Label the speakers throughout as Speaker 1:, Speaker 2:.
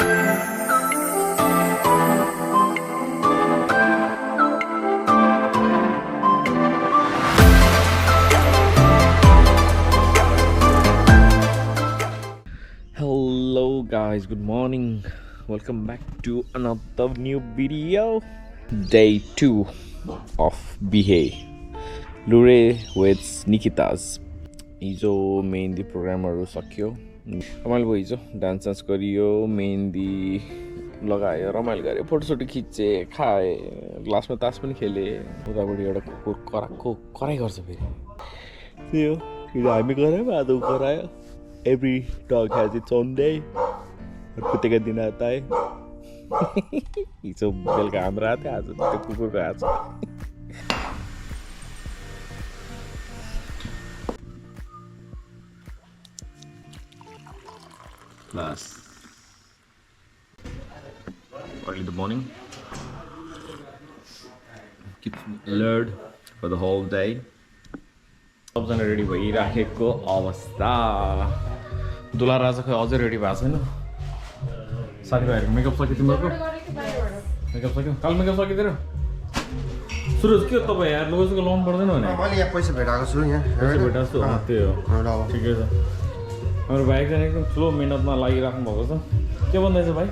Speaker 1: Hello guys, good morning. Welcome back to another new video. Day 2 of Bihe Lure with Nikitas. हिजो मेहन्दी प्रोग्रामहरु सक्यो। रमाइलो भयो हिजो, dance गरियो, मेहन्दी लगायो, रमाइलो गरे, फोटोसोटो खिचे, खाए, ग्लासमा तास पनि खेले। उताबाट एउटा कुकुर कराइ गर्छ फेरि। त्यही हो, हिजो हामी गरायो, आज उ गरायो। Every dog has its own day. कुत्तेको दिन आता है। हिजो बेलुका हाम्रो आएको थियो, आज त्यो कुकुरको आएको छ। Class. Early in the morning. Keep alert for the whole day. सबजना रेडी भइराखेको अवस्था। दुला राजा खै अझै रेडी भएको छैन। साथीभाइहरुको मेकअप सक्यो तिम्रो? मेकअप सक्यो? काल मेकअप सक्यो तेरो? सुरज के तपाईँ यार लोगोसको लाउनु पर्दैन भने?
Speaker 2: मैले यहाँ पैसा भेटाएको छु यहाँ।
Speaker 1: पैसा भेटाएको छु त्यही हो। ठिकै छ। हाम्रो भाइ एकजना एकदम ठुलो मेहनतमा लागिराख्नु भएको छ। के भन्दैछ भाइ?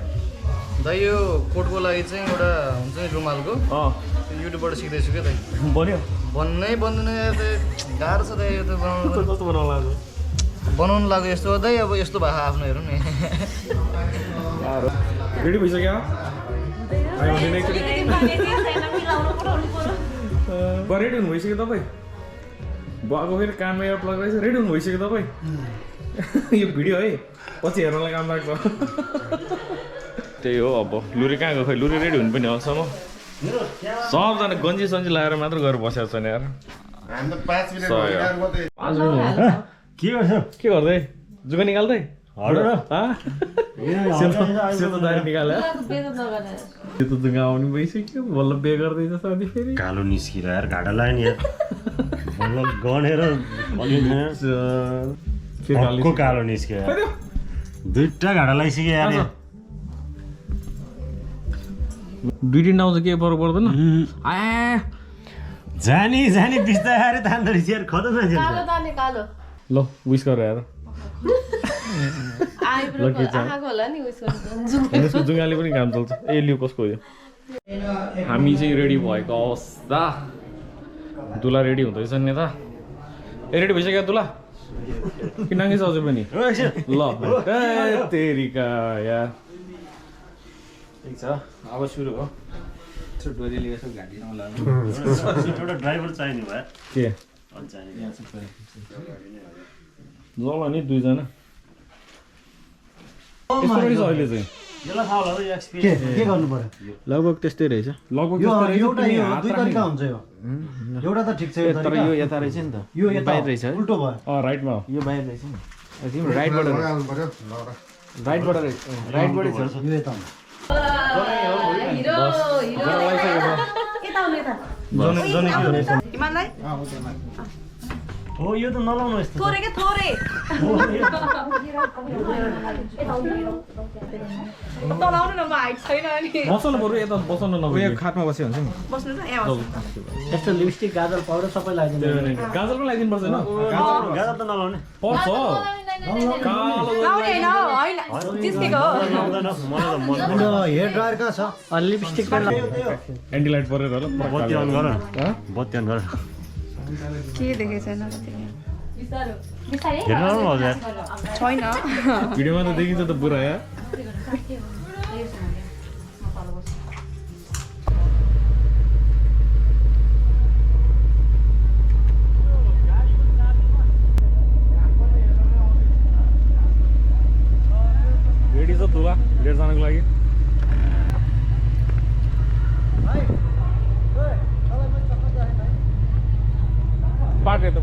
Speaker 2: दाइ यो कोटको लागि चाहिँ एउटा हुन्छ नि रुमालको युट्युबबाट सिक्दैछु क्या दाइ।
Speaker 1: बन्यो?
Speaker 2: बन्नै बन्दैन यार, गाह्रो छ दाइ यो त बनाउनु।
Speaker 1: कस्तो बनाउनु लाग्यो?
Speaker 2: बनाउनु लाग्यो यस्तो दाइ, अब यस्तो भएको आफ्नो हेरौँ नि।
Speaker 1: रेडी भइसक्यो? रेडी हुनु भइसक्यो तपाईँ? भएको फेरि काममा प्लग रहेछ। रेडी हुनु भइसक्यो तपाईँ? यो भिडियो है पछि हेर्नलाई काम लाग्छ। त्यही हो, अब लुरे कहाँ गयो खै? लुरे रेडी हुनु पनि अबसम्म सबजना गन्जी सन्जी लगाएर मात्र गएर बसेको छ नि यार। के गर्दै? जुगा निकाल्दै? सेतो दारी निकाल्यो? सेतो जुगा आउनु भइसक्यो, बल्ल बे गर्दैछ साथी फेरि।
Speaker 3: कालो निस्किएर यार घाटा लाग्यो नि यार। बल्ल गनेर को कालो निस्क्यो यार। दुईटा घाटा लगाइसक्यो यार।
Speaker 1: दुई दिन आउँछ के फरक पर्दैन?
Speaker 3: जानी जानी बिस्तारै तान्दो रहेछ यार, खतम न
Speaker 4: कालो ताने कालो।
Speaker 1: ल विश गर यार।
Speaker 4: आँखाको होला नि विश गर्नु।
Speaker 1: यसको जुगाले पनि काम चल्छ। ए लियो कसको यो? हामी चाहिँ रेडी भएको अवस्था। दुला रेडी हुँदैछ नि त। ए रेडी भइसक्यो दुला? कि नाङ्गै छ अझै पनि? ल तेरिका यार। ठिक छ, अब सुरु हो। डोरी लिएर गाडीमा लाग्नु।
Speaker 3: एउटा ड्राइभर चाहिने भयो
Speaker 1: के? ल नि दुईजना। यस्तो रहेछ अहिले चाहिँ।
Speaker 3: यसलाई थाहा होला यो एक्सपिरियन्स के गर्नु पर्यो?
Speaker 1: लगभग त्यस्तै रहेछ। लगभग
Speaker 3: एउटा दुई तरिका हुन्छ यो। एउटा त ठिक छ यो
Speaker 1: तर यो यता रहेछ नि त।
Speaker 3: यो
Speaker 1: बाहिर रहेछ है?
Speaker 3: उल्टो भयो।
Speaker 1: राइटमा हो। यो बाहिर रहेछ नि। तिम्रो राइटबाट रहेछ। राइटबाटै छ
Speaker 3: यो यता हो। यो त नलाउनु यस्तो।
Speaker 4: थोरै के थोरै। तलाउनु न, म हाइट छैन नि।
Speaker 1: बस्नु बरु यता बस्नु नभए
Speaker 5: खाटमा बस्यो हुन्छ नि।
Speaker 4: बस्नु त
Speaker 3: यस्तो लिपस्टिक गाजर पाउडर सबै लगाइदिनु।
Speaker 1: गाजर पनि लगाइदिनु पर्छ होइन?
Speaker 3: गाजर त नलाउने
Speaker 1: पर्छ।
Speaker 4: लाउने हैन हैन जिस्केको हो।
Speaker 3: हेयर ड्रायर कहाँ छ? लिपस्टिक पनि
Speaker 1: एन्टी लाइट परेर होला।
Speaker 3: बत्ती अन गर। बत्ती अन गर।
Speaker 4: के देखे छैन
Speaker 3: हेर्नु हजुर
Speaker 4: छैन।
Speaker 1: भिडियोमा त देखिन्छ त पुरा यार। रेडी छ दुला 1.5 जनाको लागि? पार्ट येतो।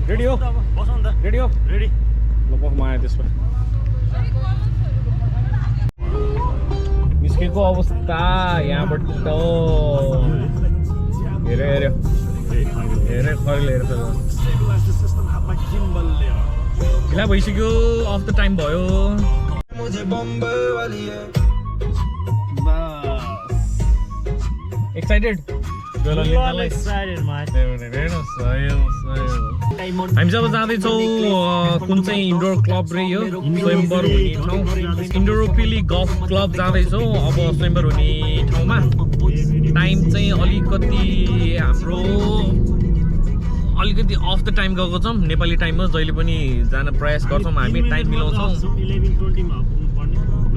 Speaker 1: रेडी हो?
Speaker 3: बसौँ त।
Speaker 1: रेडी हो?
Speaker 3: रेडी।
Speaker 1: ल बसमा आयो त्यसमा। निस्केको अवस्था यहाँबाट धेरै खरेर ढिला भइसक्यो अफ द टाइम भयो एक्साइटेड हामी जब जाँदैछौँ कुन चाहिँ इन्डोर क्लब रे यो स्वयम्वर हुने ठाउँ इन्डोरोफिली गल्फ क्लब जाँदैछौँ अब स्वयम्वर हुने ठाउँमा टाइम चाहिँ अलिकति हाम्रो अलिकति अफ द टाइम गएको छौँ नेपाली टाइममा जहिले पनि जान प्रयास गर्छौँ हामी टाइम मिलाउँछौँ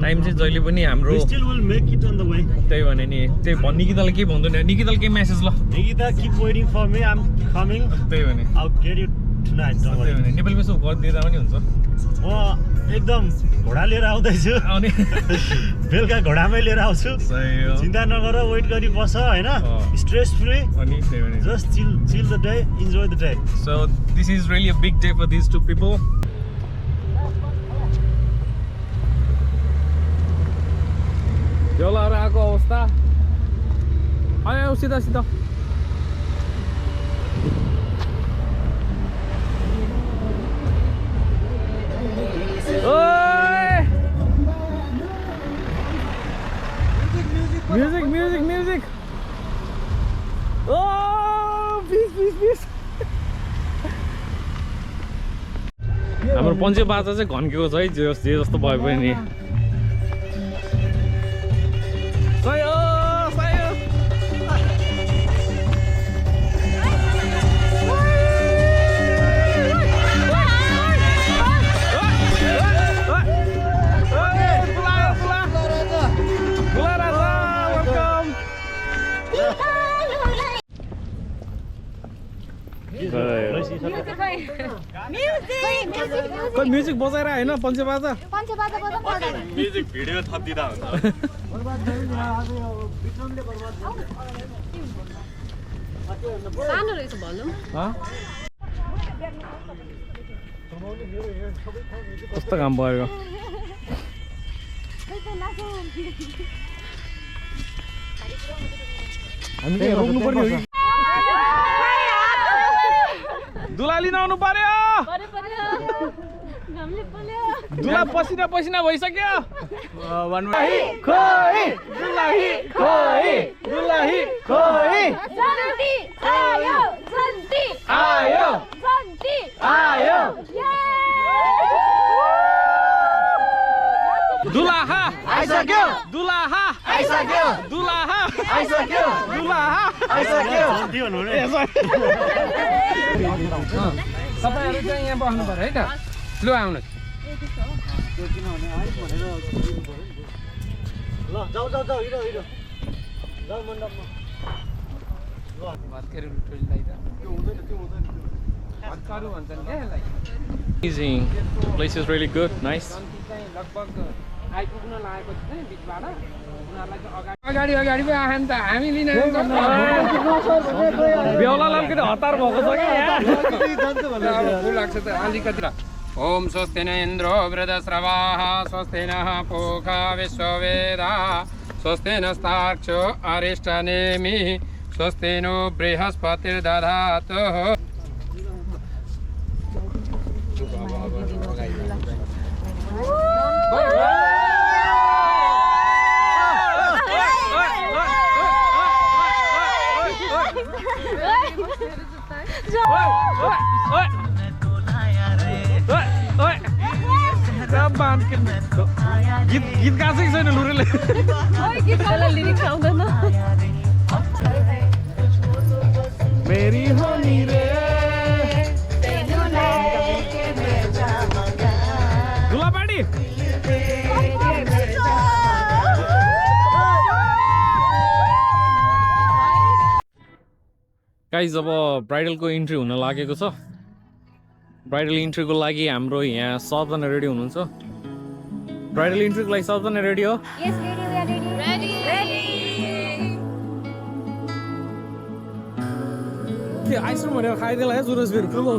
Speaker 1: टाइम चाहिँ जहिले पनि हाम्रो त्यही भने नि त्यही निकिताले के भन्दैन निकिताले के मेसेज ल त्यही भने नेपालीमा यसो गरिदिँदा पनि हुन्छ
Speaker 3: म एकदम घोडा लिएर आउँदैछु
Speaker 1: आउने
Speaker 3: बेलुका घोडामै लिएर आउँछु चिन्ता नगर वेट गरी बस होइन स्ट्रेस फ्री
Speaker 1: अनि त्यही भने
Speaker 3: just chill the day enjoy the day
Speaker 1: so this is really a big day for this two people झोलाहरू आएको अवस्था आयो सिधा सिधा music music music oh please please please हाम्रो पञ्चे बाजा चाहिँ घन्केको छ है जे जस्तो भए पनि कोही म्युजिक बजाएर होइन पञ्चे बाजा
Speaker 3: म्युजिक भिडियो थपिदिँदा हुन्छ
Speaker 5: सानो रहेछ भनौँ
Speaker 1: कस्तो काम भयो हामीले रोक्नु पर्ने हो कि दुला लिन आउनु पर्यो दुला पसिना पसिना भइसक्यो दुलाही खोइ दुलाही खोइ दुलाही खोइ आयो आयो आयो दुलाहा आइसक्यो दुलाहा आइसक्यो दुलाहा आइसक्यो दुलाहा आइसक्यो
Speaker 6: तपाईहरु चाहिँ यहाँ बस्नु पर्यो है त लु आउनुहोस्
Speaker 3: ल जाऊ जाऊ जाऊ हिँड हिँड जाऊ मण्डपमा
Speaker 6: भत्केर टोलीलाई त त्यो हुँदैन भत्करु भन्छन् के यसलाई
Speaker 1: Amazing. The place is really good, nice.
Speaker 6: चाहिँ लगभग आइपुग्न लागेको छ नि बिचबाट उनीहरुलाई चाहिँ अगाडि अगाडि पो आएन त हामी लिन
Speaker 1: बेहुला लामकेट हतार भएको छ कि यहाँ
Speaker 6: फुल लाग्छ त अलिकति ओम स्वस्ति न इन्द्रो वृद्धश्रवाः स्वस्ति नः पूषा विश्ववेदाः स्वस्ति नस्तार्क्ष्यो अरिष्टनेमिः स्वस्ति नो बृहस्पतिर्दधातु
Speaker 1: गीत गाएको छैन लुरेले मेरी होनी रे दुलापाटी गाइस अब ब्राइडलको इन्ट्री हुन लागेको छ ब्राइडल इन्ट्रीको लागि हाम्रो यहाँ सबजना रेडी हुनुहुन्छ ब्राइडल इन्ट्रीको लागि सबजना रेडी हो
Speaker 5: Yes, ready, we are ready. Ready.
Speaker 1: त्यो आइसक्रिम भनेर खाइदिएला है जुरस फेरि ठुलो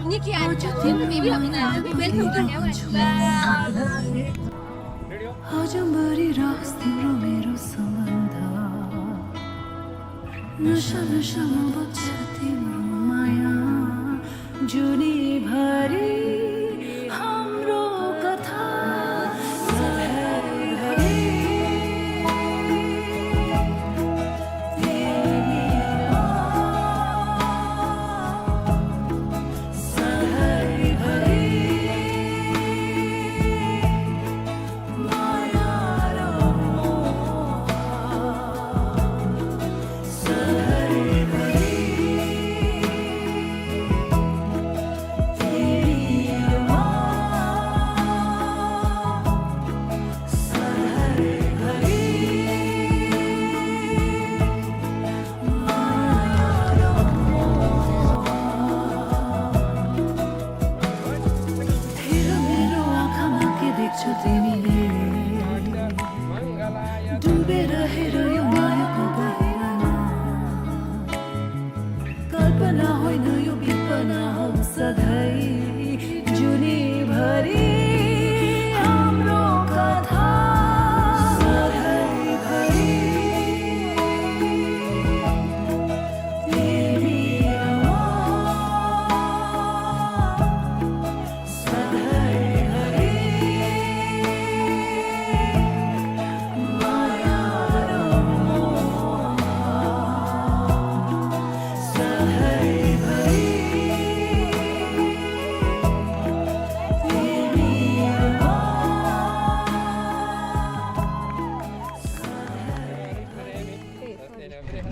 Speaker 5: Nikki, I'm just maybe I'm welcome to
Speaker 7: अजम्बरी रास्ते छलसम्म बच्छ तिम्रो माया जुनी भरि हाम्रो कथा सधैँभरि डुबेर हेर यो मायाको गहिरामा कल्पना होइन यो विपना हो सधैँ जुनीभरि हाम्रो कथा सधैँभरि तिमी र म सधैँभरि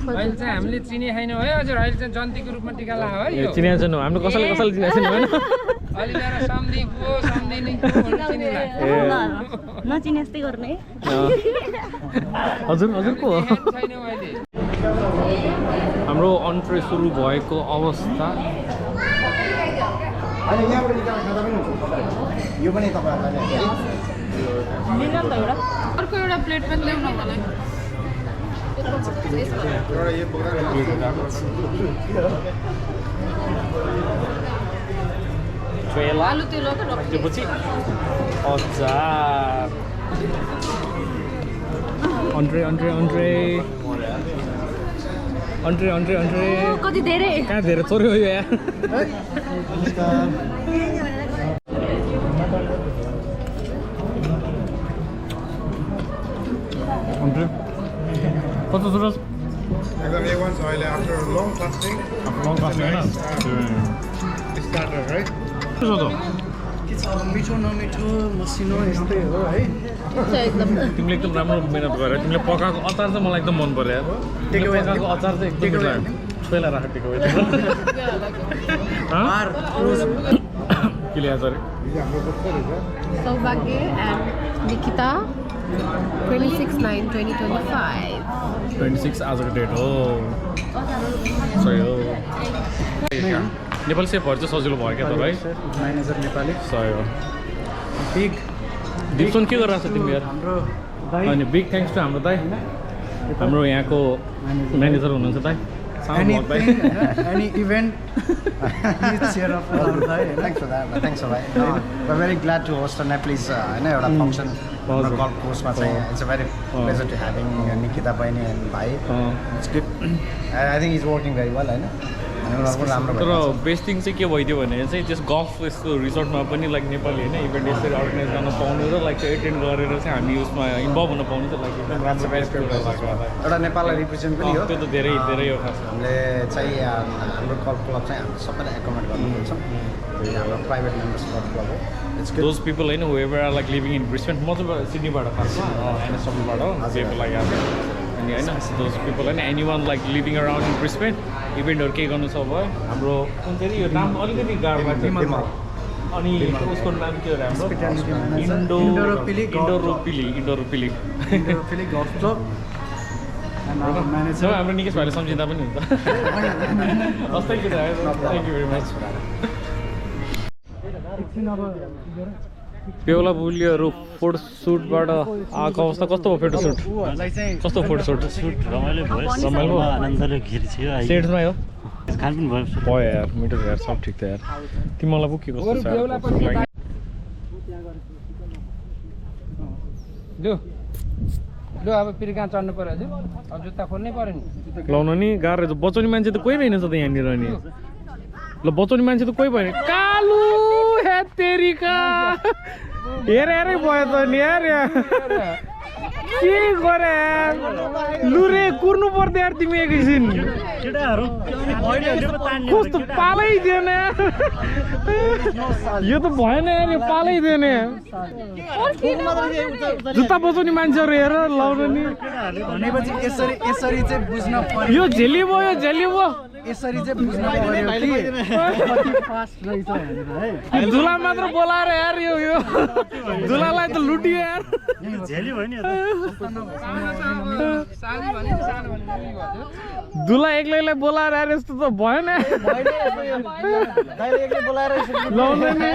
Speaker 6: अहिले चाहिँ हामीले चिने छैनौँ है हजुर अहिले चाहिँ जन्तीको रूपमा टिका लगायो है यो
Speaker 1: चिनेको छैन हाम्रो कसैले चिनेको छैन होइन
Speaker 6: अलि बेला सम्धिको सम्धिनी
Speaker 4: नचिने जस्तै गर्ने
Speaker 1: हजुर हजुर को हो
Speaker 6: छैनौँ अहिले
Speaker 1: हाम्रो अन्ट्रे सुरु भएको अवस्था
Speaker 8: यो पनि तपाईहरुलाई
Speaker 4: अर्को एउटा प्लेट पनि ल्याउन मलाई आलु तेल
Speaker 1: त्योपछि अचार अन्ट्रे अन्ट्रे अन्ट्रे अन्ट्रे अन्ट्रे अन्ट्रे
Speaker 4: कति धेरै
Speaker 1: कहाँ धेरै चोर्यो यो यार अन्ट्रे कस्तो सुरज
Speaker 8: एकदम A1 छ अहिले after long fasting
Speaker 1: होइन
Speaker 8: starter right
Speaker 1: के छ त
Speaker 2: के छ अब मिठो नमिठो मसिनो यस्तै हो है
Speaker 1: तिमीले एकदम राम्रो मेहनत गरेर तिमीले पकाएको अचार चाहिँ मलाई एकदम मन पर्यो यार तिमीले पकाएको अचार चाहिँ एकदम मिठो लाग्यो छोइला राखेको टेको के ल्याएको अरे
Speaker 5: सौभाग्य एन्ड निकिता 26/9/2025
Speaker 1: 26 आजको डेट हो सही हो नेपाली सेफहरू चाहिँ सजिलो भयो क्या त भाइ
Speaker 2: म्यानेजर नेपाली
Speaker 1: सही हो
Speaker 2: बिग
Speaker 1: दिप्सन के गरिरहेको छ तिमी यार
Speaker 2: हाम्रो
Speaker 1: अनि बिग थ्याङ्क्स टु हाम्रो दाइ हाम्रो यहाँको म्यानेजर हुनुहुन्छ दाइ
Speaker 2: any event he's cheer up for
Speaker 8: thanks for that thanks so much we're very glad to host a Nepalese होइन एउटा फंक्सन हाम्रो गल्फ कोर्समा चाहिँ it's a very pleasure to having Nikita bhai and bhai it's good I think he's working very well होइन
Speaker 1: तर best thing चाहिँ के भइदियो भने चाहिँ त्यस गल्फ यस्तो रिसोर्टमा पनि लाइक नेपाली होइन इभेन्ट यसरी अर्गनाइज गर्न पाउनु र लाइक एटेन्ड गरेर चाहिँ हामी उसमा इन्भल्भ हुन पाउनु चाहिँ लाइक एकदम राम्रो बेस्ट
Speaker 8: एउटा नेपाललाई रिप्रेजेन्ट पनि हो
Speaker 1: त्यो त धेरै धेरै हो खास
Speaker 8: हामीले चाहिँ हाम्रो गल्फ क्लब चाहिँ हामी सबैलाई एकोमोडेट गर्नुपर्छ हाम्रो प्राइभेट मेम्बर्स गल्फ क्लब हो
Speaker 1: दोज पिपल होइन whoever are like living in Brisbane म चाहिँ सिडनीबाट खासमा एनएसडब्ल्यूबाट people like अनि होइन दोज पिपल होइन anyone like living around in Brisbane इभेन्टहरू केही गर्नु छ भयो हाम्रो कुन चाहिँ यो नाम अलिकति गाह्रो लाग्छ अनि उसको नाम के हो हाम्रो इन्डोरोपिली
Speaker 2: गल्फ क्लब
Speaker 1: हाम्रो निकेश भाइले सम्झिँदा पनि हुन्छ हस् थ्याङ्क यू भेरी मच बेहुला बुलियोहरू फोटोसुटबाट आएको अवस्था कस्तो हो फोटोसुट कस्तो फोटोसुट
Speaker 3: रमाइलो भयो आनन्दले घेरी थियो
Speaker 1: सेट्समै हो
Speaker 3: खान पनि भयो
Speaker 1: भयो यार मिठो यार सब ठिक छ यार तिमीलाई पो के कस्तो छ
Speaker 6: लु अब फेरि कहाँ चढ्नु पर्यो हजुर अब जुत्ता खोल्नै पर्यो नि
Speaker 1: लाउन नि गाह्रो रहेछ बचाउने मान्छे त कोही रहेनछ त यहाँनिर नि ल बचाउने मान्छे त कोही भएन कालु हे तेरिका हेरे भयो त नि यार के गरे लुरे कुर्नु पर्दै यार तिमी एकैछिन कस्तो पालै दिएन यो त भएन यार यो पालै दिएन जुत्ता बचाउने मान्छेहरू हेर लाउनु नि
Speaker 8: भनेपछि यसरी चाहिँ बुझ्न पर्यो
Speaker 1: यो झेली भयो झेली भयो
Speaker 8: यसरी चाहिँ बुझ्न पर्यो कि कति फास्ट रहेछ भनेर है
Speaker 1: झुला मात्र बोलाएर यार यो झुलालाई त लुटियो यार
Speaker 3: झेली भयो नि
Speaker 1: झुला एक्लैलाई बोलाएर यार यस्तो त भएन लाउनु नि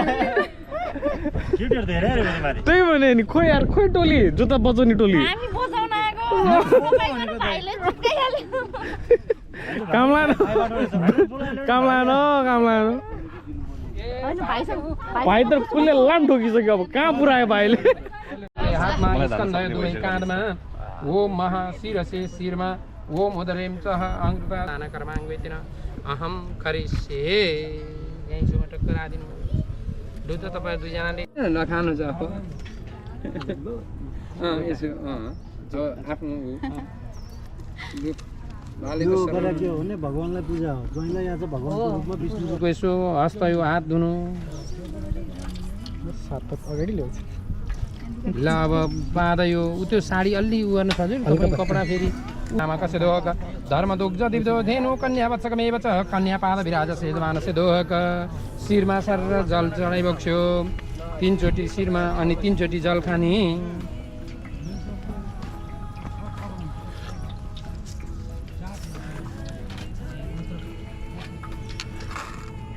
Speaker 3: केटीहरू धेरै अरे माथि
Speaker 1: त्यही भने नि खोइ यार खोइ टोली जुत्ता बचाउने टोली
Speaker 4: हामी बचाउन आएको भाइले चुक्काइहाल्यो
Speaker 1: काम लान भाइ त कुनले लाम ठोकिसक्यो अब कहाँ पुऱ्यायो भाइले
Speaker 6: हातमा स्कन्ध दुवै काँधमा ओम महाशिरसे शिरमा ओम उदरेम चह अङ्कृता कर्माङ्गेतिन अहम करिष्ये यहीँ छुमा टक्क रादिनु लु त तपाईँ दुईजनाले नखानु छ यसो आफ्नो
Speaker 3: भगवानलाई पूजा हो जहिले यहाँ चाहिँ भगवानको रूपमा विष्णु
Speaker 6: यसो हस्त यो हात धुनु
Speaker 1: अगाडि ल्याउँछ
Speaker 6: ल अब बाँधा यो त्यो साडी अलि उ गर्न सक्यो कपडा फेरि आमा कसे दोहक धर्म दुग्ध दिव्दो धेनु कन्या वत्सकमेव च कन्या पाद विराज सेदमानसे दोहक शिरमा सर जल चढाइ बक्स्यो 3 चोटि शिरमा अनि 3 चोटि जल खाने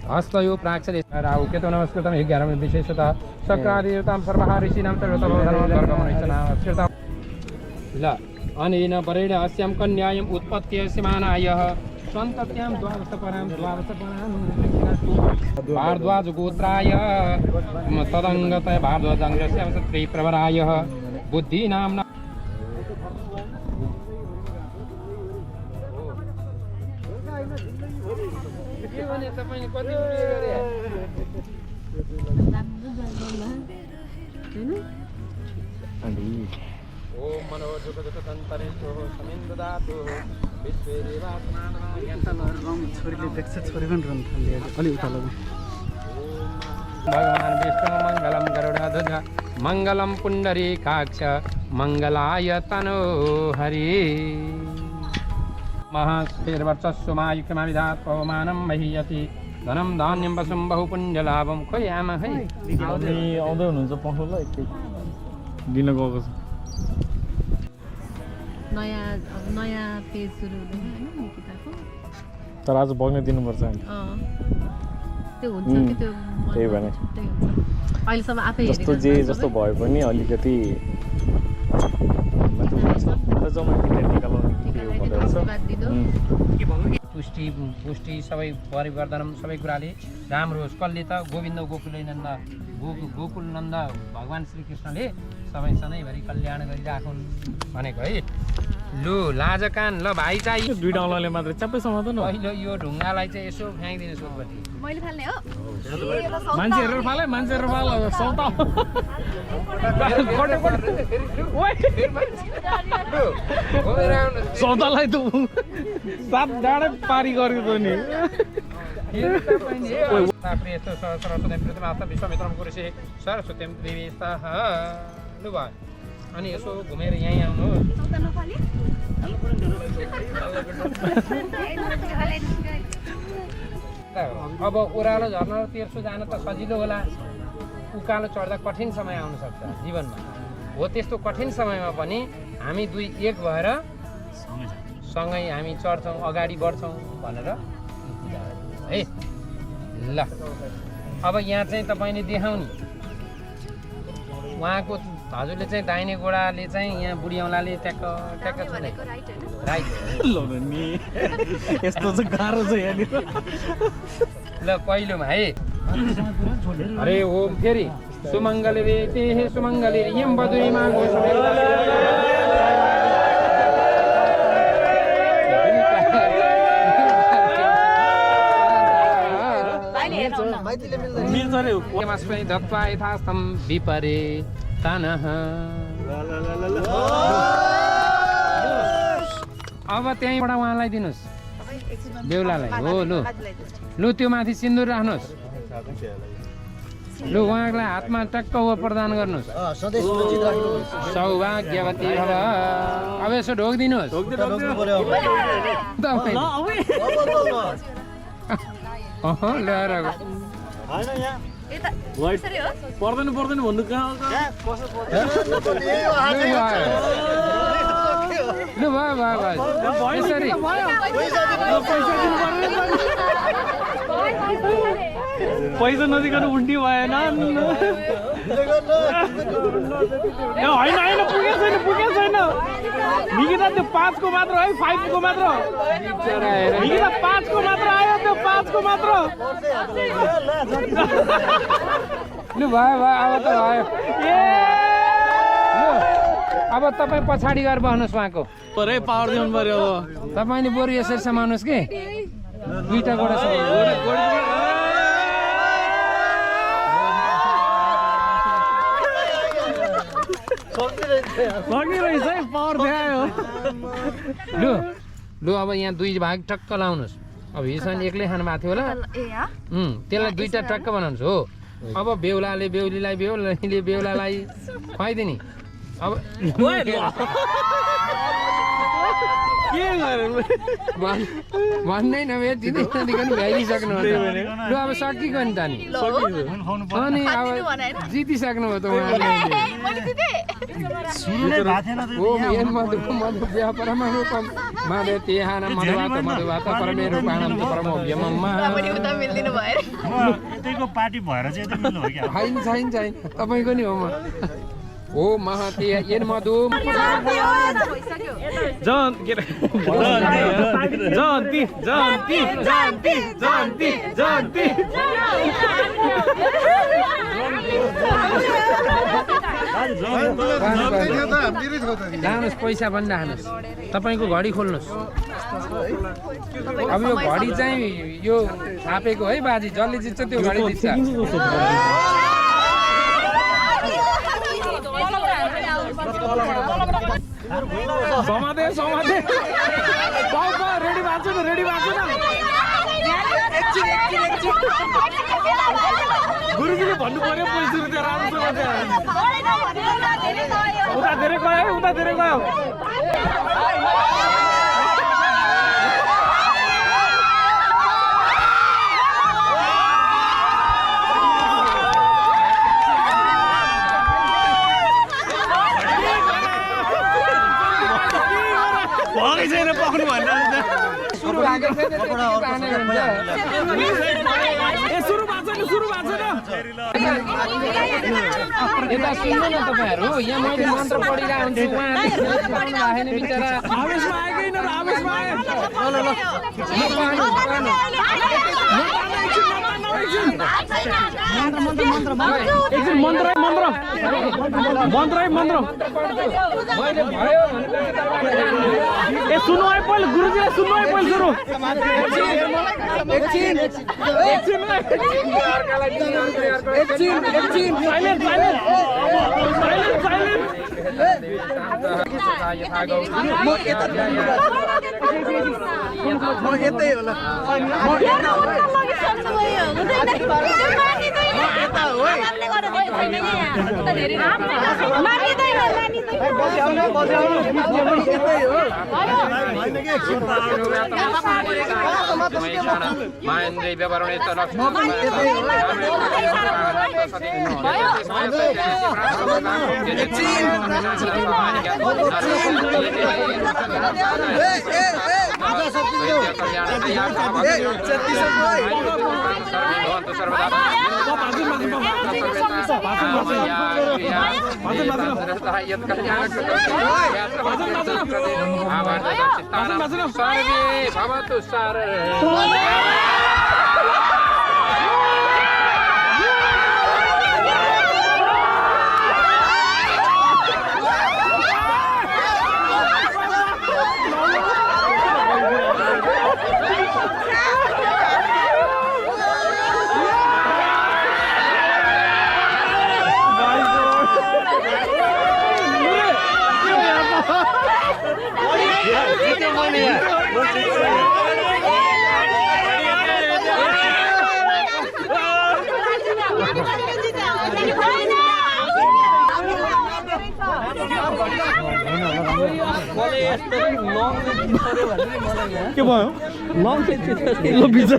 Speaker 6: हस्तयो प्राक्षरे राहु केतु नमस्कृतम 11 विशेषतः शक्रादितां सर्वहारिषीणां सर्वधर्मवर्गमनिचनास्कृतम् ल अनेन वरेण अस्यां कन्यायम् उत्पत्त्यस्यमानाय सन्तत्यां द्वादशपरां भारद्वाज गोत्राय तदङ्गत भारद्वाजाङ्गस्य त्रि प्रवराय बुद्धिनाम्ना ओम मनोजुगदन्तरेषु समिन्ददातु विश्वे
Speaker 8: छोरीले देख्छ छोरी पनि रन थाल्यो अलि उता लग्नु
Speaker 6: भगवान् विष्णु मङ्गलं गरुडध्वज मङ्गलं पुण्डरीकाक्ष मङ्गलाय तनो हरि महास्फेर्वर्चस्वमायुक्यमाविधात् पवमानं महीयति धनं धान्यं वसुं बहुपुण्यलाभं खोइ आमा है
Speaker 1: आउँदै हुनुहुन्छ पखाउ ल एकै दिन गएको छ
Speaker 5: नयाँ पेज सुरु हुँदैन हैन निकिताको
Speaker 1: तर आज बग्न दिनुपर्छ नि
Speaker 5: त्यो हुन्छ कि त्यो
Speaker 1: त्यही भने
Speaker 5: अहिलेसम्म आफै
Speaker 1: जस्तो जस्तो भए पनि अलिकति
Speaker 6: पुष्टि सबै परिवर्तनम सबै कुराले राम्रो होस् कसले त गोविन्द गोकुलनन्द गोकुलनन्द भगवान् श्रीकृष्णले सबै सधैँभरि कल्याण गरिराखुन् भनेको है लु लाजकान ल भाइ चाहिँ
Speaker 1: दुई डलरले मात्र च्याप्पै समात्दैन
Speaker 6: पहिलो यो ढुङ्गालाई चाहिँ यसो फ्याँकिदिनु सोपट्टि
Speaker 4: मैले फाल्ने हो
Speaker 1: मान्छेहरू फाल सौता सौतालाई त सात डाँडै पारी गरेको त नि
Speaker 6: विश्वमित्रम कुरुषे सरस्वतीं देवीस्तः लु भयो अनि यसो घुमेर यहीँ आउनु अब ओह्रालो झर्न र तेर्सो जान त सजिलो होला उकालो चढ्दा कठिन समय आउन सक्छ जीवनमा हो त्यस्तो कठिन समयमा पनि हामी दुई एक भएर सँगै हामी चढ्छौँ अगाडि बढ्छौँ भनेर है ल अब यहाँ चाहिँ तपाईँले देखाउने उहाँको हजुरले चाहिँ दाहिने गोडाले चाहिँ यहाँ बुढी औँलाले ट्याक्क ट्याक्क छुने राइट
Speaker 1: यस्तो चाहिँ गाह्रो छ यहाँनिर
Speaker 6: ल पहिलोमा है अरे ओम फेरि सुमङ्गले रे ते सुमङ्गले यम बदुरीमा Maspai dappa ithastam vipare tanaha. अब त्यहीँबाट उहाँलाई दिनुहोस् बेहुलालाई हो लु त्यो माथि सिन्दुर राख्नुहोस् लु उहाँलाई हातमा टक्क प्रदान गर्नुहोस् सौभाग्यवती भव अब यसो ढोकिदिनुहोस् ल्याएर
Speaker 1: पर्दैन भन्नु कहाँ
Speaker 6: लु भयो यसरी
Speaker 1: पैसा नदिकन उल्टी भएन होइन पुगेको छैन निकिता त्यो 5 को मात्र है 5 को मात्र निकिता 5 को मात्र आयो त्यो 5 को मात्र
Speaker 6: लु भयो अब त भयो अब तपाईँ पछाडि गएर बस्नुहोस् उहाँको
Speaker 1: परै पावर दिनु पर्यो अब
Speaker 6: तपाईँले बरु यसरी समाउनुहोस् कि दुईटा गोडा
Speaker 1: रहेछ है पावर देखायो
Speaker 6: लु अब यहाँ दुई भाग टक्क लाउनुहोस् अब हिसान एक्लै खानु भएको थियो होला त्यसलाई दुईटा टक्क बनाउनुहोस् हो अब बेहुलाले बेहुलीलाई बेहुलीले बेहुलालाई खुवाइदिने अब भन्नै नभए दिँदै नदिकन भ्याइदिइसक्नुहुन्छ लु अब सकिगयो नि त नि अनि अब जितिसक्नुभयो त उहाँले ओ मेन मधु व्यापारमा रूपम मादे तेहान मधुवात परमेरु प्राणम च परमोभ्यमम्मा
Speaker 3: यतैको पार्टी भएर चाहिँ यतै मिल्नु हो क्या
Speaker 6: छैन तपाईँको नि हो म ओ महाते एन मधु लानुहोस् पैसा पनि राख्नुहोस् तपाईँको घडी खोल्नुहोस् अब यो घडी चाहिँ यो छापेको है बाजी जसले जित्छ त्यो घडी जित्छ
Speaker 1: समाते रेडी भएको छ गुरुजीले भन्नु पर्यो पैसा रुपियाँ राम्रोसँग उता धेरै गयो पक्नु भन्नु
Speaker 6: सुरु भएको छैन यता सुन्नु न तपाईँहरू यहाँ मैले मन्त्र पढिरहेको हुन्छु उहाँले बिचरा
Speaker 1: आवेशमा आएकै आवेशमा आयो मन्त्र ए सुन्नु है पहिला गुरुजीलाई सुन्नु है पहिला सुरु के भयो ल बिचरा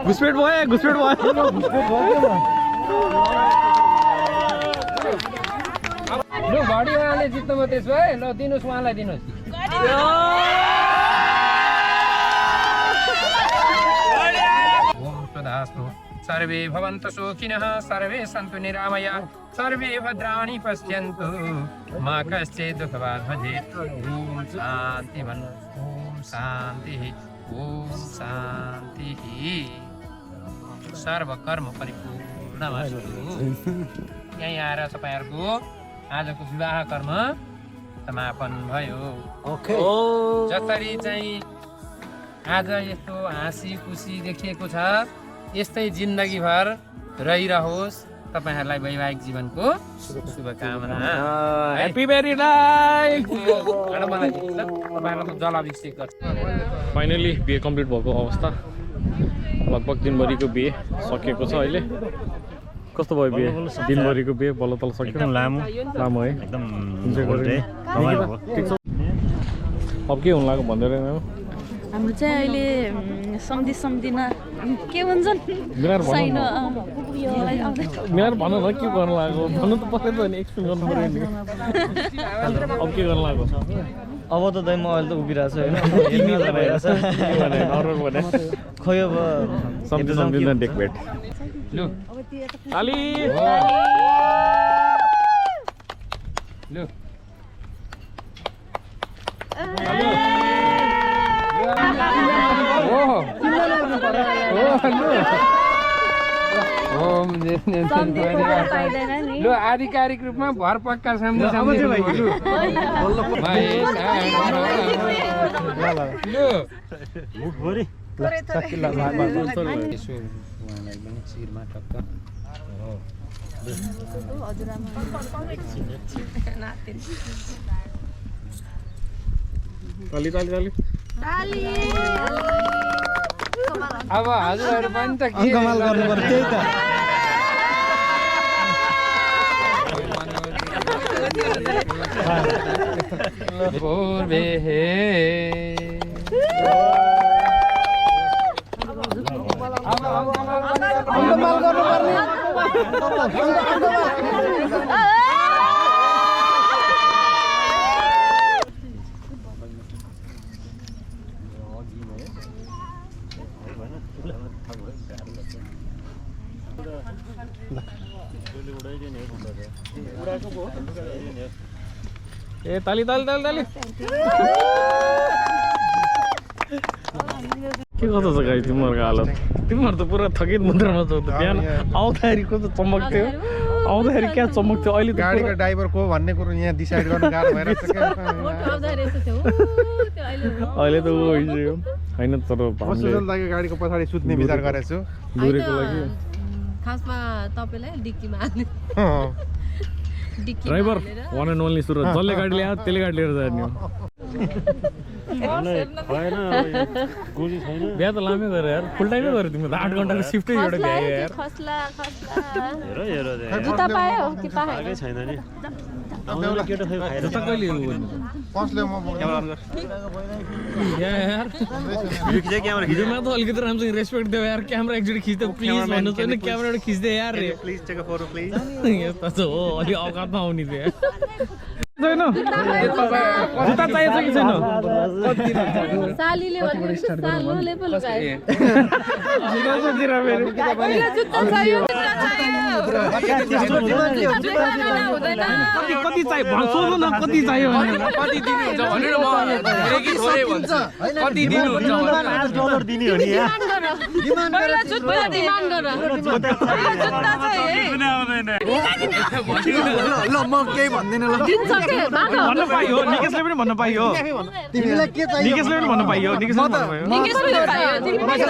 Speaker 1: घुसपेट भयो
Speaker 6: लु घडी उहाँले जित्नुभयो त्यसो भए ल दिनुहोस् उहाँलाई दिनुहोस् सर्वे भवन्तु सुखिनः सर्वे सन्तु निरामया सर्वे भद्राणि पश्यन्तु मा कश्चित् दुःखभाग् भजेत् ॐ शान्ति भन्नु ॐ शान्तिः सर्वकर्म परिपूर्णमस्तु यहीँ आएर तपाईँहरूको आजको विवाह कर्म समापन भयो जसरी चाहिँ आज यस्तो हाँसी खुसी देखिएको छ यस्तै जिन्दगीभर रहिरहोस् तपाईहरुलाई वैवाहिक जीवनको शुभकामना
Speaker 1: ह्यापी म्यारिड लाइफ
Speaker 6: तपाईहरुलाई जलाभिषेक गर्छु
Speaker 1: फाइनली बिहे कम्प्लिट भएको अवस्था लगभग दिनभरिको बिहे सकिएको छ अहिले कस्तो भयो बिहे दिनभरिको बिहे बल्ल तल सक्यो
Speaker 3: एकदम लामो
Speaker 1: है
Speaker 3: एकदम
Speaker 1: ठिक छ अब के हुन लाग्यो भन्दै रहेन
Speaker 4: हाम्रो चाहिँ अहिले सम्झिन के भन्छन्
Speaker 1: मिलाएर भन न के गर्नु लाग्यो भन्नु त पर्दैन नि एक्सप्लेन गर्नु पर्यो नि अब के गर्नु लाग्यो
Speaker 2: अब त दाइ म अहिले त उभिरहेको छु होइन खोइ अब
Speaker 1: सम्झिँदैन टेक बेट
Speaker 6: लु
Speaker 1: आली
Speaker 6: लु लु आधिकारिक रूपमा भर पक्का सम्झि अब हजुरहरू पनि त कमाल गर्नु पर्छ त्यही त पूर्वे
Speaker 1: ए ताली ताली ताली ताली के गर्छ गाई तिमीहरूको हालत तिमीहरू त पुरा थकित मुद्रामा छौ त बिहान आउँदाखेरि कस्तो चमक थियो आउँदाखेरि क्या चमक थियो अहिले
Speaker 2: गाडीको ड्राइभर को भन्ने कुरो यहाँ डिसाइड गर्नु गाह्रो भइरहेको छ
Speaker 1: अहिले त ऊ भइसक्यो होइन तर
Speaker 2: गाडीको पछाडि सुत्ने विचार गरेको छु
Speaker 1: दुरेको लागि
Speaker 5: खासमा तपाईलाई डिक्कीमा
Speaker 1: driver one and only Suraj जसले गाडी ल्यायो त्यसले गाडी लिएर जाने हो बिहा त लामै गऱ्यो यार फुल टाइमै गऱ्यो तिम्रो त 8 घन्टाको सिफ्टै एउटा बिहा यार
Speaker 4: जुत्ता पायो कि पाएन
Speaker 3: छैन नि
Speaker 1: जुत्ता कहिले यार भिडियोमा त अलिकति राम्रोसँग रेस्पेक्ट दियो यार क्यामेरा एकचोटि खिच्दै प्लिज भन्नु छैन क्यामेराबाट खिच्दै यार
Speaker 3: please take a photo please
Speaker 1: यस्तो छ हो अलि औकातमा आउने थियो छैन जुत्ता चाहिएको कि छैन
Speaker 4: सालीले सालले पो लगायो
Speaker 1: कति चाहियो सोध्नु न कति चाहियो
Speaker 6: कति दिनुहुन्छ भनेर म रेगी थोरै भन्छु कति दिनुहुन्छ
Speaker 3: $8 दिने हो नि यार
Speaker 4: डिमान्ड गर
Speaker 2: ल म केही भन्दिनँ ल
Speaker 1: भन्न पाइयो निकेशले पनि भन्न पाइयो
Speaker 2: तिमीलाई के चाहियो
Speaker 1: निकेशले पनि भन्न पाइयो निकेशले पनि भन्न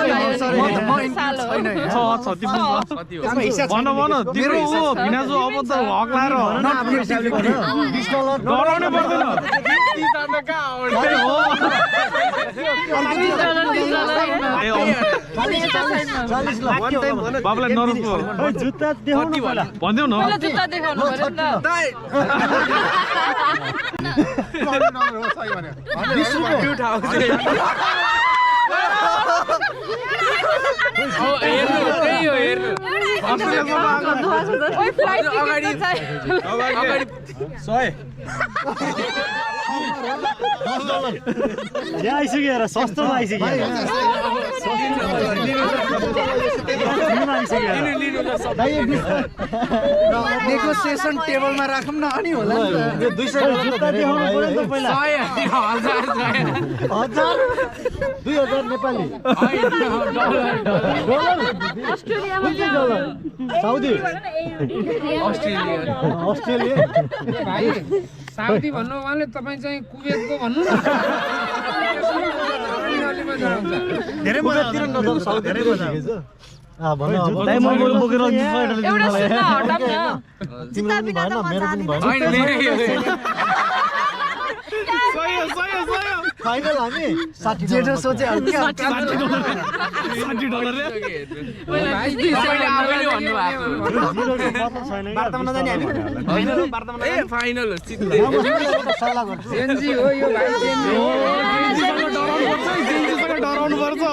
Speaker 1: पाइयो तिम्रो भिनाजु अब त हक्लाएर डराउनै पर्दैन बाबुलाई नर्भस भयो
Speaker 3: जुत्ता देखाउनु पहिला
Speaker 1: भन्देऊ न
Speaker 5: जुत्ता देखाउनु पर्यो नि त
Speaker 3: 100 आइसक्यो हेर सस्तोमा आइसक्यो
Speaker 2: नेगोसिएसन टेबलमा राखौँ न अनि होला
Speaker 3: यो $200 जुत्ता देखाउनु पर्यो नि त पहिला 2000 नेपाली साउदी अस्ट्रेलिया
Speaker 6: भाइ साउदी भन्नु उहाँले तपाईँ चाहिँ कुवेतको भन्नु न
Speaker 3: धेरै मजा आउँछ साउदी धेरै मजा आउँछ भन्नु अब दाइ म बोकेर
Speaker 5: एउटा सुन्न हटाम न
Speaker 3: तिम्रो पनि भएन मेरो पनि भएन फाइनल हामी 60
Speaker 2: जेठो सोचे
Speaker 1: $60
Speaker 6: जेन्जी हो यो भाइ
Speaker 1: डराउनु पर्छ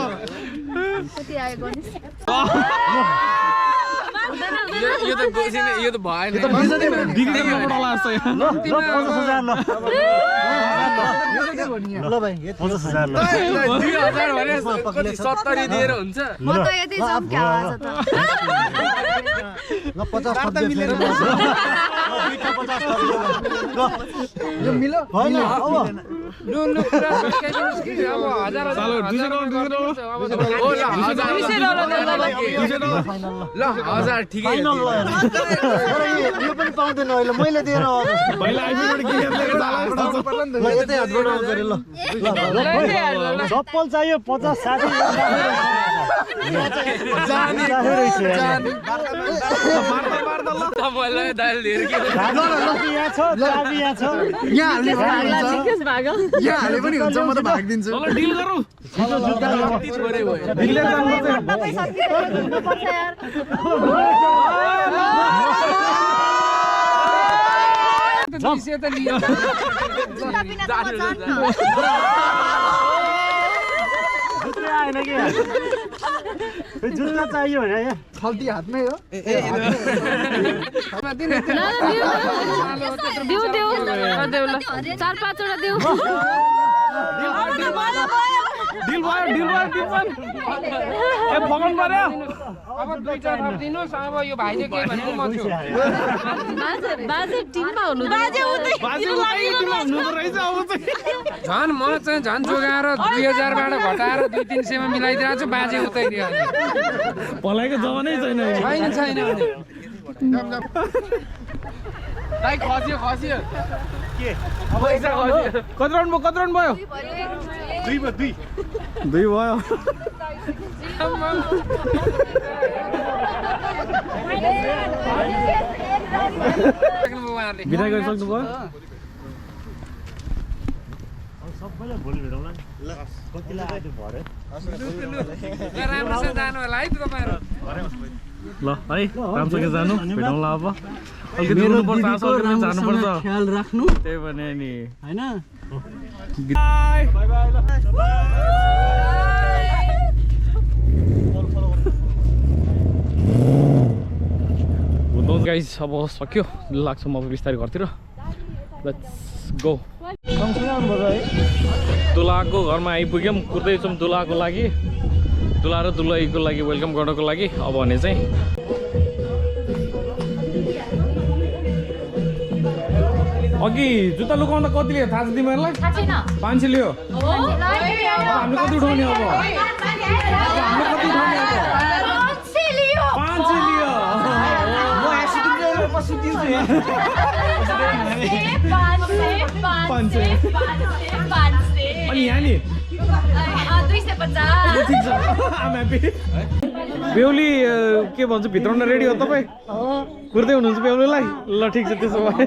Speaker 4: कति आयो गर्नु
Speaker 6: यो त भएन
Speaker 3: ल भाइ 50,000 ल
Speaker 6: 2000 भने 70 दिएर हुन्छ
Speaker 4: म त यति चम्क्या आवाज त
Speaker 3: ल 50 थप्दै फेरि
Speaker 2: यो मिलो
Speaker 3: होइन अब
Speaker 6: लु पुरा सस्काइदिनुस् कि अब $1000 ल 1000 ठिकै
Speaker 3: फाइनल ल यो पनि पाउँदैन अहिले मैले दिएर
Speaker 1: पहिला आइफोनबाट किनेर लिएर
Speaker 3: ल यतै हातबाट आउँछ रे ल चप्पल चाहियो 50 60
Speaker 6: तपाईँलाई दाइल दिएर के
Speaker 3: यहाँ छ चाबी यहाँ छ
Speaker 2: यहाँ हाले पनि हुन्छ म त भागिदिन्छु
Speaker 1: डिल गरौँ
Speaker 4: तपाईँ सक्नुपर्छ यार
Speaker 6: विषय त लियो
Speaker 4: जुत्ता बिना त म जान्न
Speaker 3: आएन कि जुत्ता चाहियो भने यहाँ
Speaker 2: खल्ती हातमै हो
Speaker 5: देऊ देऊ देऊ ल 4-5 वटा देऊ
Speaker 1: डिल भयो ए भगवान पर्यो
Speaker 6: अब दुईटा थपिदिनुस् अब यो भाइले के भनेको म छु
Speaker 5: बाजे टिममा हुनु
Speaker 6: झन् म चाहिँ झन् जोगाएर 2000 बाट घटाएर 200-300 मा मिलाइदिएको छु बाजे उतैदियो
Speaker 1: भलाइको जमानै छैन
Speaker 6: छैन दाइ खस्यो
Speaker 3: के
Speaker 1: पैसा खस्यो कति राउन्ड भयो 2 भयो बिदा गरिसक्नु भयो
Speaker 3: सबैलाई भोलि भेटौँला ल कतिलाई आइदिनु भरे
Speaker 6: राम्रोसँग जानु होला है त तपाईँहरू
Speaker 1: ल है राम्रोसँग जानु भेटौँला अब अलिकति रुनुपर्छ जानुपर्छ
Speaker 2: ख्याल राख्नु
Speaker 1: त्यही भने नि
Speaker 2: हैन
Speaker 1: गाइस अब सक्यो लाग्छ म बिस्तारै घरतिर लेट्स गो दुलाको घरमा आइपुग्यौँ कुर्दैछौँ दुलाको लागि दुला र दुलहीको लागि वेलकम गर्नको लागि अब भने चाहिँ अघि जुत्ता लुकाउँदा कति लियो थाहा छ तिमीहरूलाई 500 लियो हामीले कति उठाउने अब हामीले कति उठाउने अब 500 लियो म पछि दिन्छु अनि यहाँ नि
Speaker 4: 250
Speaker 1: बेहुली के भन्छ भित्राउन रेडी हो तपाईँ कुर्दै हुनुहुन्छ बेहुलीलाई ल ठिक छ त्यसो भए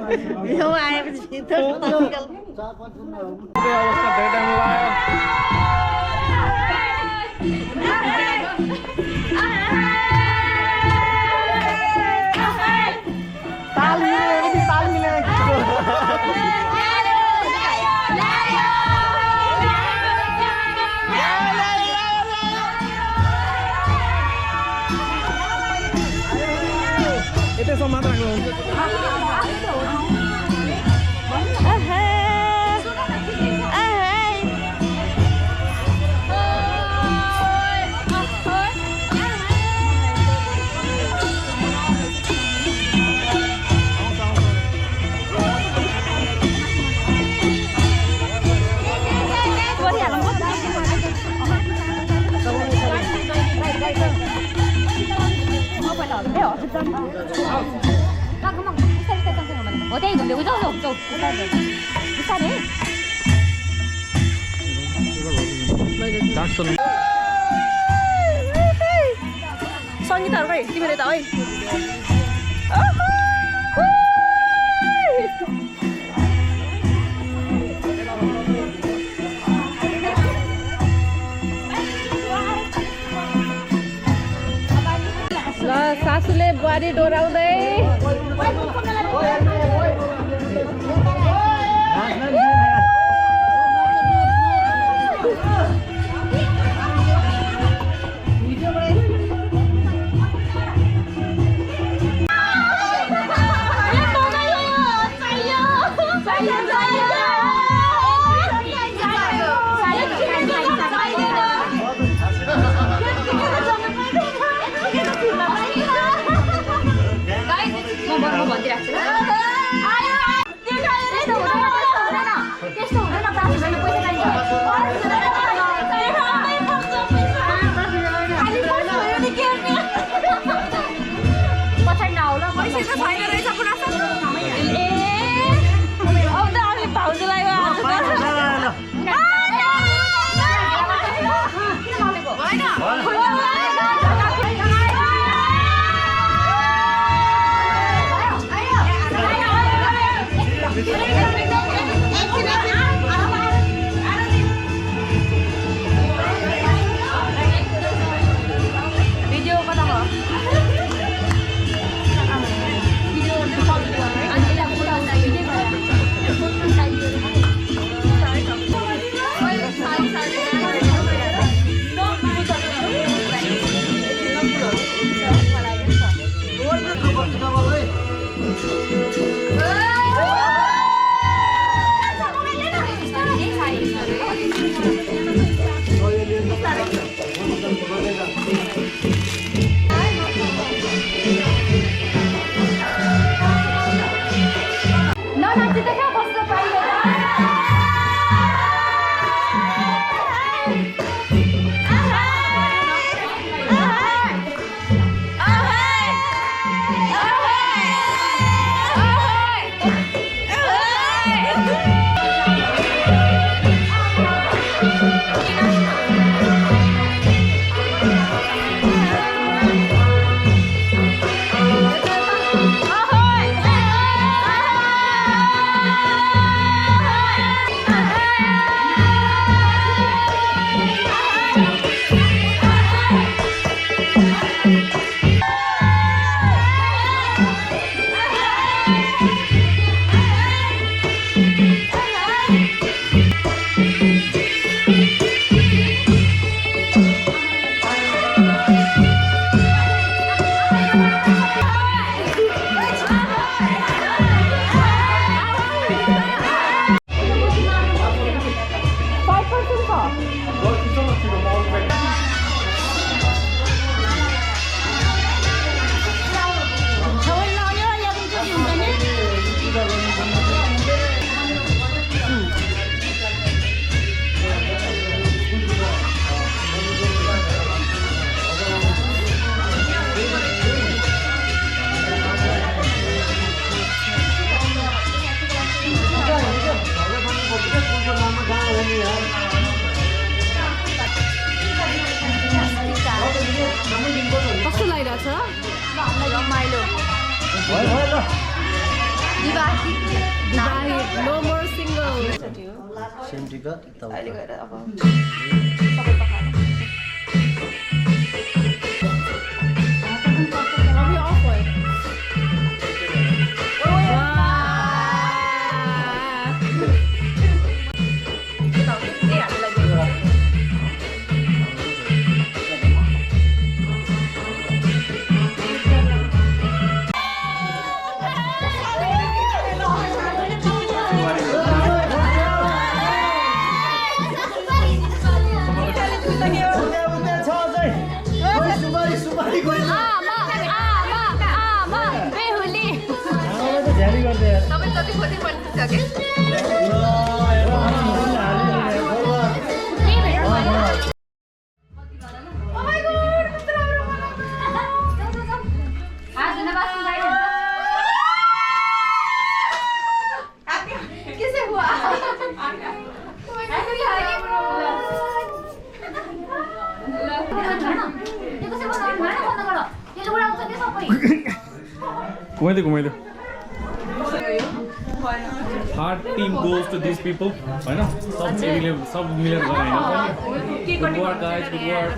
Speaker 4: 그만 비쌀 짱짱 어디 근데 우저 비싸네.
Speaker 9: Son như tao rồi, đi về đây tao ơi.
Speaker 5: ल सासूले बुहारी डोराउँदै कस्तो लागिरहेछ रमाइलो no more single
Speaker 8: same ticket
Speaker 9: अहिले गएर अब
Speaker 1: घुमाइदियो heart team goes to this people होइन सब मिलेर गरे होइन good work guys good work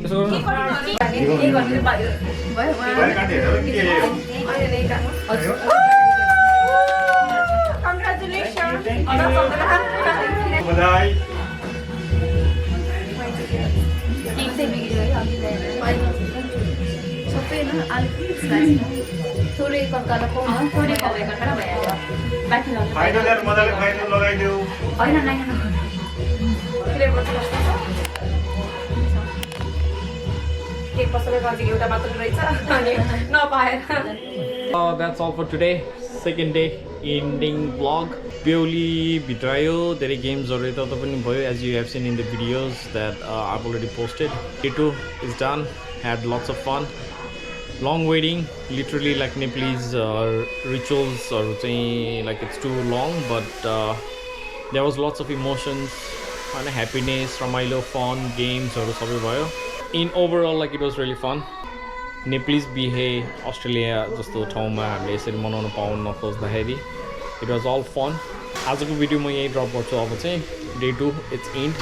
Speaker 1: त्यसो
Speaker 4: थोरै कलकत्ता पाउन थोरै कभर गरेर भइहाल्यो बाँकी होइन केही पसलले गर्छ एउटा मात्र रहेछ अनि नपाएर
Speaker 1: that's all for today. Second day ending vlog. Purely भित्रायो धेरै गेम्सहरु यता पनि भयो as you have seen in the videos that I've already posted. Day 2 is done. Had lots of fun. Long waiting, literally like Nepalese rituals or like it's too long, but there was lots of emotions and happiness, ramailo, fun, games or sabai bhayo. In overall, like it was really fun. Nepalese Bihe Australia जस्तो ठाउँमा हामीले यसरी मनाउन पाउन नखोज्दाखेरि it was all fun. आजको video म यही drop गर्छु अब चाहिँ day 2 it's end.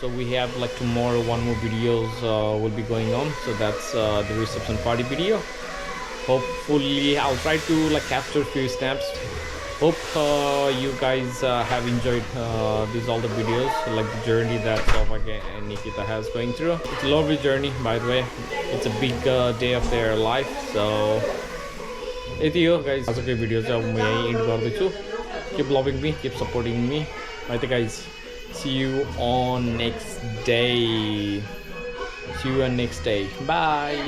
Speaker 1: So we have like tomorrow one more videos will be going on. So that's the reception party video. Hopefully I'll try to like capture a few snaps. Hope you guys have enjoyed these all the videos, like the journey that Saubhagya and Nikita has going through. It's a lovely journey, by the way. It's a big day of their life. So यति हो guys. आजको video चाहिँ अब म यही and गर्दैछु. Keep loving me, keep supporting me. Right guys. See you on next day. Bye.